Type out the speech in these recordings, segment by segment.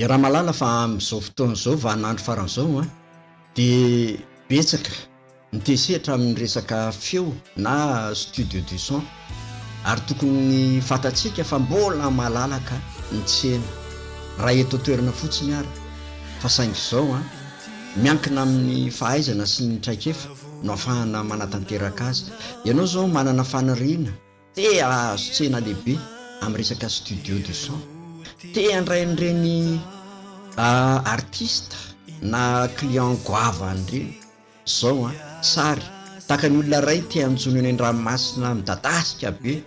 Iaraha-mahalala fa amin'izao fotoana izao, vaninandro farany izao an, dia betsaka ny te hisehatra amin'ny resaka feo na studio du son ary tokony fantatsika fa mbola malalaka ny tsena raha eto an-toerana fotsiny ary fa saingy izao an, miankina amin'ny fahaizana sy ny traikefa no afahana manatanteraka azy. Ianao izao manana faniriana te hahazo tsena lehibe amin'ny resaka studio de son, te handray an'ireny artiste na client goavana ireny, zao an, sary, tahaka ny olona iray te hanjono eny an-dranomasina midadasika be,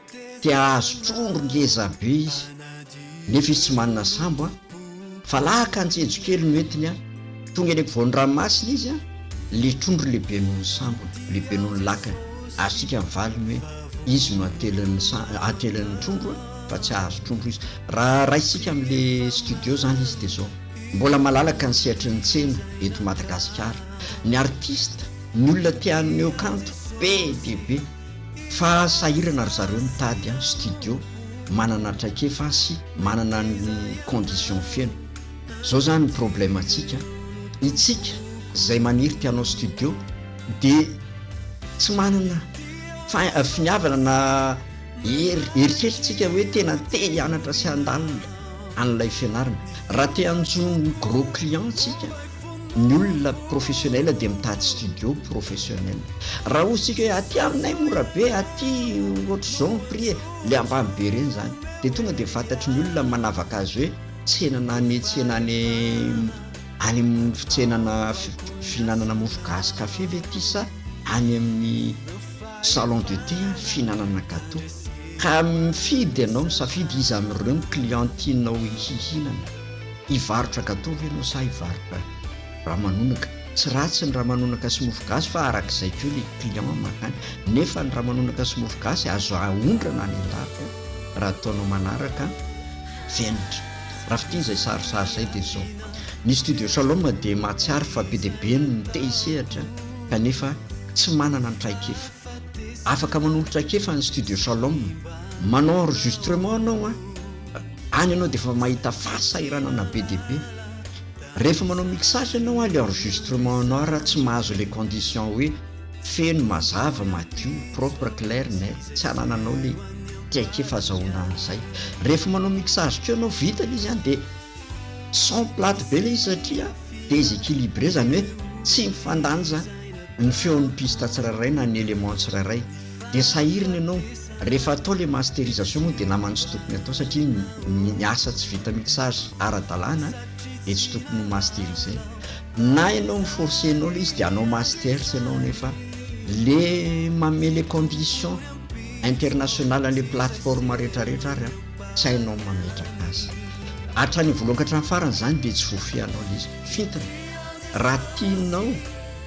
te hahazo trondro ngeza be izy, nefa izy tsy manana sambo an, fa lakan-tsejo kely no entiny an, tonga eny ampovoan'ny ranomasina izy an, le trondro lehibe noho ny sambony, lehibe noho ny lakany, azontsika ny valiny hoe izy no atelin'ny sa- atelin'ny trondro an, fa tsy hahazo trondro izy. Raha raisintsika amin'le studio zany izy de zao, mbola malalaka ny sehatry ny tsena eto Madagasikara, ny artiste, ny olona te haneho kanto be dia be, fa sahirana ry zareo mitady studio manana traikefa sy manana ny condition feno. Zao zany ny problème antsika, itsika zay maniry te hanao studio de tsy manana fa- finiavana na hery, eritreritra tsika hoe tena te hianatra sy handalina an'ilay fianarana. Raha te hanjono gros client tsika, ny olona professionnel dia mitady studio professionnel. Raha hozy tsika hoe aty aminay mora be, aty ohatr'izao ny prix e, le ambany be ireny zany, de tonga de fantatry ny olona manavaka azy hoe tsenana any tsena any any amin'ny fitsenana fihinanana mofo gasy kafe ve ty sa any amin'ny salon de thé fihinanana gâteau. Ka mifidy ianao, misafidy iza amin'ireo ny client tianao hihinana. Hivarotra gâteau ve ianao sa hivarotra ramanonaka? Tsy ratsy ny ramanonaka sy mofo gasy fa arak'izay koa le client mankany. Nefa ny ramanonaka sy mofo gasy azo aondrana any an-dafy raha ataonao manaraka fenitra. Raha fintinina izay sarisary izay dia izao, ny Studio Shalom dia mahatsiaro fa be dia be ny te hisehatra kanefa tsy manana ny traikefa. Afaka manolo traikefa ny Studio Shalom. Manao enregistrement ianao an, any ianao dia efa mahita fahasahiranana be dia be. Rehefa manao mixage ianao an, le enregistrement anao ara tsy mahazo le condition hoe feno, mazava, madio, propre, clair, net, tsy anananao le traikefa azahoana an'izay. Rehefa manao mixage koa ianao, vita le izy an, dia son plate be le izy satria déséquilibré, zany hoe tsy mifandanja ny feon'ny piste tsirairay na ny élément tsirairay, dia sahirana ianao. Rehefa atao le masterisation moa dia namany tsy tokony atao satria ny asa tsy vita mixage ara-dalàna dia tsy tokony ho masteriser. Na ianao mi-forcer-nao le izy dia hanao masters ianao nefa le manome le condition international an'le plateforme rehetra rehetra ary an, tsy hainao ny mametraka azy. Hatrany voalohany ka hatramin'ny farany izany dia tsy voafehinao le izy. Fintina, raha tianao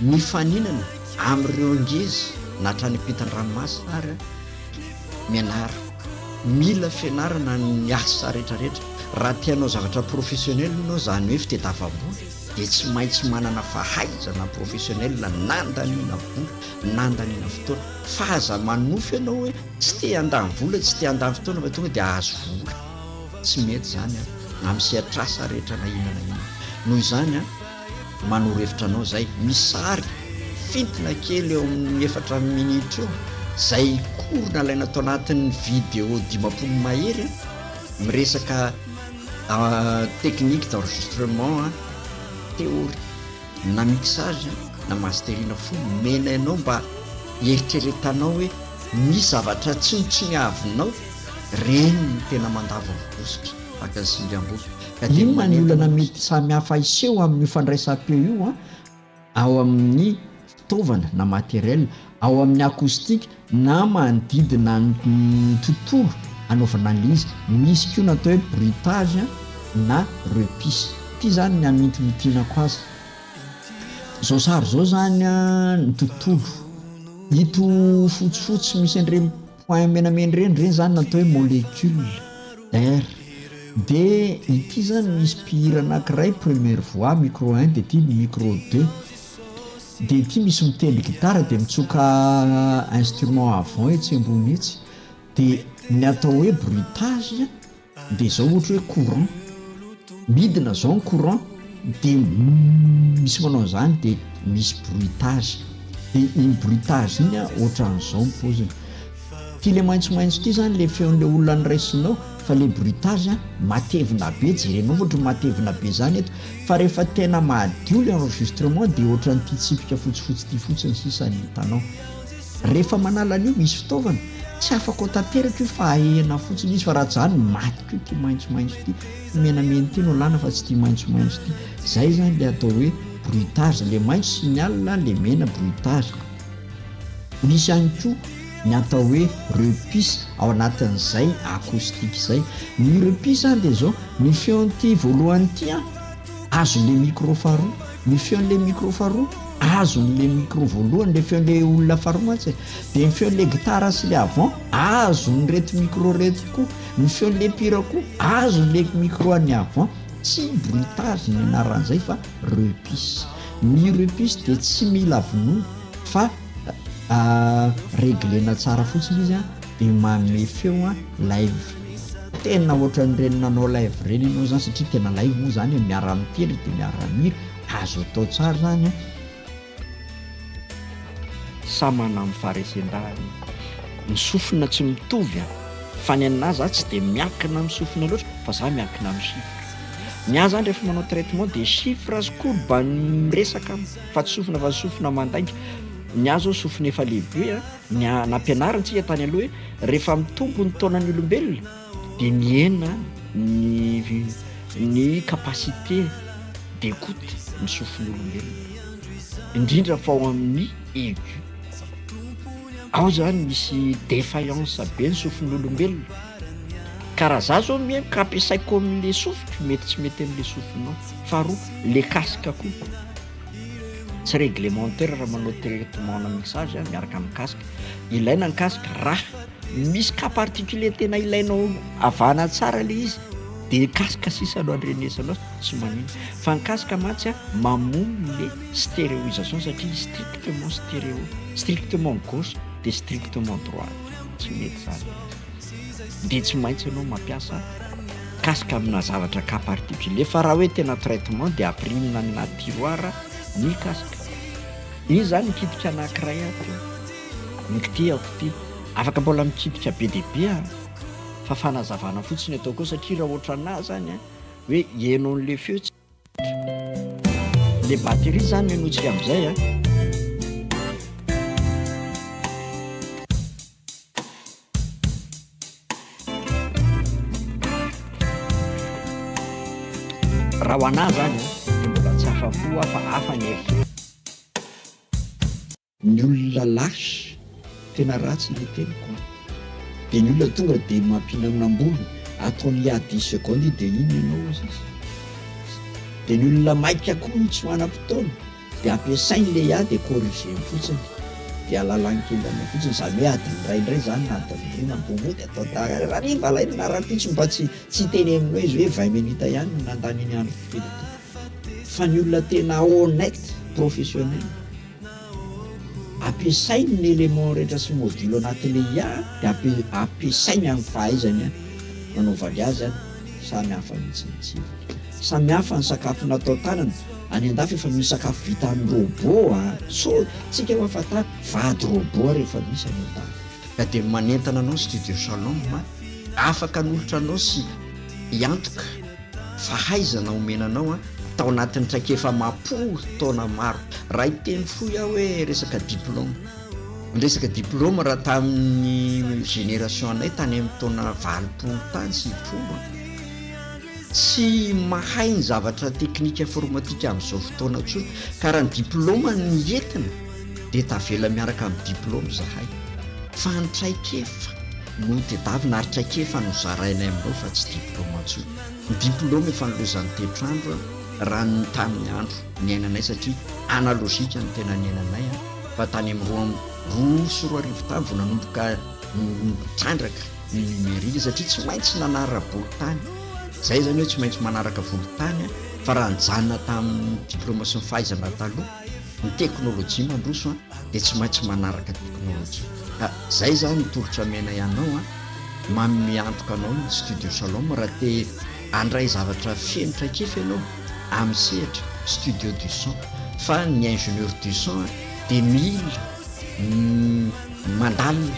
mifaninana amin'ireo ngeza na hatrany ampitan-dranomasina ary an, mianara. Mila fianarana ny asa rehetra rehetra. Raha te hanao zavatra professionnel ianao, izany hoe fitadiavam-bola, dia tsy maintsy manana fahaizana professionnel nandaniana vola, nandaniana fotoana. Fa aza manofy ianao hoe tsy te handany vola, tsy te handany fotoana fa tonga dia hahazo vola. Tsy mety izany an, amin'ny sehatr'asa rehetra na inona na inona. Noho izany an, manoro hevitra anao izay, misy sary fintina kely eo amin'ny efatra minitra eo, izay cours nalaina tao anatin'ny vidéo 50 mahery an, miresaka technique d'enregistrement, théorie na mixage na mastering fo omena ianao mba hieritreretanao hoe misy zavatra tsinontsiniavinao, reny no tena mandavo ny bositra tahaka ny singam-boky. Ka dia Inona ny olana manentana mety samy hafa hiseho amin'io fandraisam-peo io ao amin'ny fitaovana na matériel, ao amin'ny acoustique na manodidina ny tontolo anaovana an'ilay izy. Misy koa ny atao hoe bruitage na repice. Ity izany ny hamintimintinako azy. Izao sary izao izany ny tontolo. Ito fotsifotsy misy an'ireny point menamena ireny, ireny izany no atao hoe molécule d'air. Dia ity izany misy mpihira anankiray première voix, micro un, dia ity micro deux. Dia ity misy mitendry gitara dia mitsoka instrument avant etsy ambony etsy. Dia ny atao hoe bruitage dia izao ohatra hoe courant. Midina zao ny courant de misy manao an'izany de misy bruitage de iny bruitage iny a ohatran'izao ny paoziny. Ty le maitsomaitso ty zany le feon'le olona noraisinao fa le bruitage a matevina be, jerenao fa ohatran'ny matevina be zany eto fa rehefa tena madio le enregistrement de ohatran'ity tsipika fotsifotsy ty fotsiny sisa ny hitanao. Rehefa manala an'io misy fitaovana, tsy afaka ao tanteraka io fa ahena fotsiny izy fa raha tsy zany maty koa ity maitsomaitso ity, ity menamena ity no alana fa tsy ity maitsomaitso ity. Zay zany le atao hoe bruitage, le maitso signal, le mena bruitage. Misy ihany koa ny atao hoe repis ao anatin'izay acoustique izay. Ny repis zany dia zao, ny feon'ity voalohany ity an, azon'le micro faharoa, ny feon'le micro faharoa azon'le micro voalohany, le feon'le olona faharoa mantsy e, dia ny feon'le gitara sy le avant azon'ireto micro reto koa, ny feon'le mpihira koa azon'le micro an'ny avant, tsy bruitage ny anaran'izay fa repis. Ny repis dia tsy mila vonoina fa reglena tsara fotsiny izy dia manome feo live. Tena ohatran'ireny nanao live ireny ianao zany satria tena live moa zany e, miara-mitendry dia miara-mihira, azo atao tsara zany an. Samy manana ny faharesen-dahany. Ny sofina tsy mitovy an! Fa ny anà za tsy dia miankina amin'ny sofina loatra fa za miankina amin'ny chiffre. Ny ahy zany rehefa manao traitement dia chiffre sy courbe no miresaka amiko fa tsy sofina fa sofina mandainga. Ny ahy zao sofina efa lehibe an, ny nampianarina antsika tany aloha hoe rehefa mitombo ny taonan'ny olombelona dia mihena ny ny capacité d'écoute ny sofin'olombelona, indrindra fa ao amin'ny aigu. Ao zany misy défaillance be ny sofin'olombelona, ka raha za zao mihaino ka ampiasaiko amin'le sofiko mety tsy mety amin'le sofinao. Faharoa le casque koa tsy réglementaire raha manao traitement na mixage miaraka amin'ny casque, ilaina ny casque raha misy cas particulier tena ilainao avahana tsara le izy de casque sisa no andrenesanao azy tsy maninona, fa ny casque mantsy a mamono le stéréoisation satria strictement stéréo, strictement gauche de strictement droite, tsy mety zany de tsy maintsy ianao mampiasa casque amina zavatra cas particulier fa raha hoe tena traitement de ampirimina any anaty tiroir ny casque, iny zany mikitika anankiray ato io. Nikitihako ity. Afaka mbola mikitika be dia be aho fa fanazavana fotsiny ataoko eo satria raha ohatranà zany an, hoe hihaino an'le feo tsy le batterie zany no henointsika amin'izay an. Raha ho anà zany an, dia mbola tsy afa-po aho fa hafa ny eritreritra. Ny olona lâche, tena ratsy ilay teniko an! Dia ny olona tonga dia mampinamnam-bolo, ataony ia dix secondes dia iny ianao hozy izy. Dia ny olona maika koa no tsy manam-potoana, dia ampiasainy ilay ia dia corriger-ny fotsiny, dia alalany kely aminao fotsiny, izany hoe adiny iray indray izany na adiny roa na mboa mody atao hariva alaina na rahampitso mba tsy tsy hiteny aminao izy hoe vingt minutes ihany no nandaniany andro kely teo. Fa ny olona tena honnête, professionnel. Ampiasainy ny éléments rehetra sy module anatin'ilay IA dia ampiasainy amin'ny fahaizany nanaovany azy an, samy hafa mihitsy ny tsirony. Samy hafa ny sakafo natao tanana, any andafy efa misy sakafo vita amin'ny robot a, sao tsika hoa fantaro, vady robot ary efa misy any andafy. Ka dia manentana anao Studio Shalom afaka hanolotra anao sy hiantoka fahaizana omena anao an, tao anatin'ny traikefa amam-polo taona maro. Raha hiteny fohy aho hoe resaka diplôme, ny resaka diplôme raha tamin'ny génération anay tany amin'ny taona 80 tany, 90 an, tsy mahay ny zavatra teknika informatika amin'izao fotoana intsony, ka raha ny diplôme no entina dia tavela miaraka amin'ny diplôme izahay, fa ny traikefa no tedavina ary traikefa no zarainay aminao fa tsy diplôme intsony. Ny diplôme efa nilozan'ny tetr'andro raha ny tamin'ny andro niainanay satria analogique no tena niainanay fa tany amin'ny roa amby 2002 tany vao nanomboka nitrandraka ny numérique satria tsy maintsy nanara-bolontany. Zay zany hoe tsy maintsy manaraka volontany fa raha nijanona tamin'ny diplôme sy ny fahaizana taloha, ny teknolojia mandroso dia tsy maintsy manaraka teknolojia. Ka zay zany ny tolotra amenay anao an, manome antoka anao ny Studio Shalom raha te. Handray zavatra feno traikefa ianao amin'ny sehatra studio du son fa ny ingénieur du son dia mila mandalina,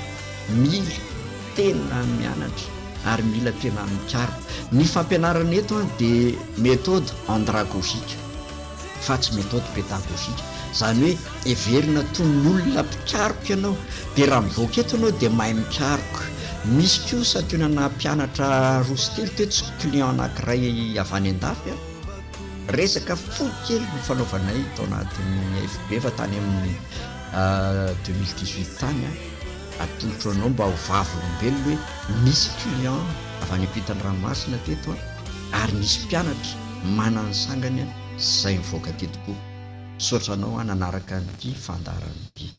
mila tena mianatra ary mila tena mikaroka. Ny fampianarana eto dia méthode andragogique fa tsy méthode pédagogique. Izany hoe heverina toy ny olona mpikaroka ianao dia raha mivoaka eto ianao dia mahay mikaroka. Misy koa santionana mpianatra roa sy telo teto sy client anankiray avy any an-dafy an, resaka fohy kely no fanaovanay tao anatin'ny FB fa tany amin'ny 2018 tany an, atolotro anao mba ho vavolombelona hoe nisy client avy any ampitan'ny ranomasina teto an, ary nisy mpianatra manana ny sangany izay nivoaka teto koa. Misaotra anao aho nanaraka an'ity fandaharana ity.